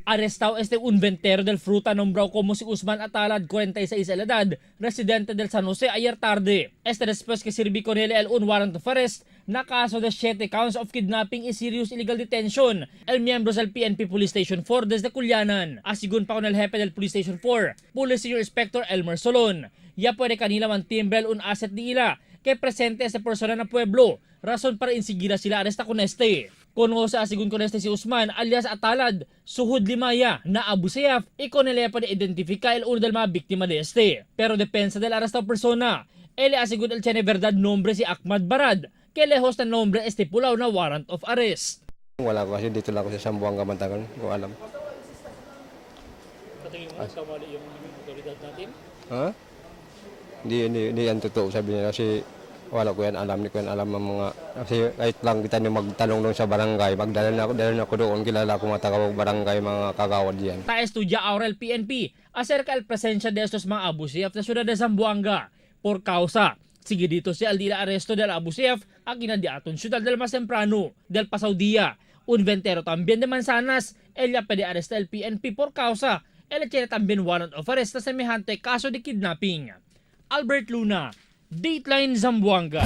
Arrestado este un ventero del fruta nombrado como si Usman Atalad, 46 de edad, residente del San Jose ayer tarde. Este después que sirvi con él el un warrant of arrest na caso de 7 counts of kidnapping y serious illegal detention. El miembro del PNP Police Station 4 desde Culianan. Asigun pa con el jefe del Police Station 4, Police Senior Inspector Elmer Solon. Ya puede kanila mantimbrel un asset di ila que presente esta persona na pueblo. Razón para insigira sila aresta con este. Conoce asigun con este si Usman alias Atalad, suhud limaya na Abu Sayyaf y con él puede identificar el uno del mga biktima de este. Pero depensa del arrestado persona, él asigun el tiene verdad nombre si Ahmad Barad, que lejos na nombre estipulado na warrant of arrest. Wala ko kasi dito lang ako sa Zamboanga matagal, hindi ko alam. Patingin mo, kamali yung otoridad natin? Ha? Hindi, hindi, hindi yan totoo sabi nila kasi wala ko yan alam, hindi ko yan alam ang mga, kasi kahit lang kita niyo magtanong doon sa barangay, magdala na ako, dala na ako doon, kilala ko mga taga barangay, mga kagawad yan. Ta estudia ahora el PNP acerca el presencia de estos mga Abu Sayyaf sa ciudad de Zamboanga por causa. Sige dito si Aldila arresto del Abu Sayyaf ang inadiaton ciudad del más temprano del pasado día. Un ventero también de manzanas, ella pwede arresta el PNP por causa. Ella tiene también warrant of arrest na semejante caso de kidnapping. Albert Luna, Dateline Zamboanga.